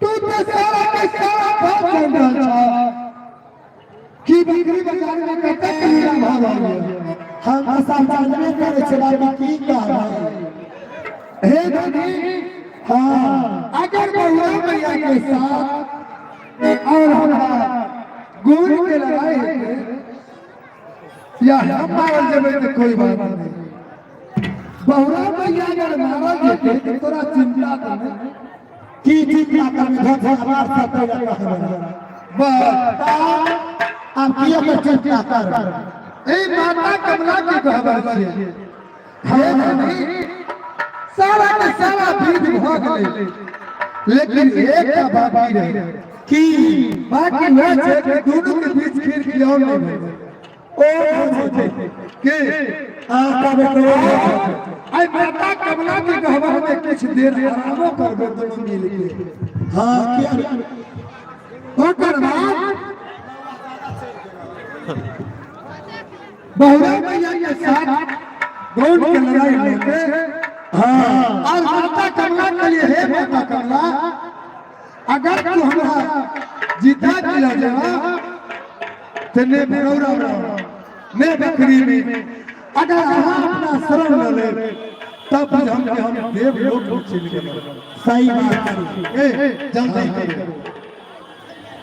तू तो सारा के सारा भाग चल रहल छ की बकरी बाजार में कतेक लीला भऽ रहल हम तऽ सब जानबे करै छियै बाबा की कहबै। हे धनी, हाँ। अगर बहुरा मैया के साथ और हमरा गुण के लड़ाई हेतै या हम मारल जेबै तऽ कोई बात नहीं। बहुरा मैया अगर मारल जेतै तऽ तोरा चिंता तऽ नहीं? की चिंता करबै, धो हमार साथ कहबै। बस आब की ओकर चिंता करबै? ए माता कमला के कहबर छियै। हे धनी, सारा के सारा विध भऽ गेलै, लेकिन एकटा बाकी रहे। की बाकी वएह छै कि दुनू के बीच खीर खियाओ नहि भेलै। ओ बुझै के अहाँ कहबै तऽ ओ बुझै। आइ माता कमला के गहबर में किछु देर आरामो करबै दुनू मिल के। हाँ, किया नहि? ओकर बाद बहुरा मैया के साथ गौड़ के लड़ाई लेके, हाँ, और माता कमला के लिए, हे माता कमला, अगर तू हमरा जीता के लऽ जेबा तो ने भरौरा ने बकरी में, अगर अहाँ अपना शरण ल ले तब बुझम कि हम देवलोक में चलि गेलहुँ। सही बात करी। ए जल्दी करू।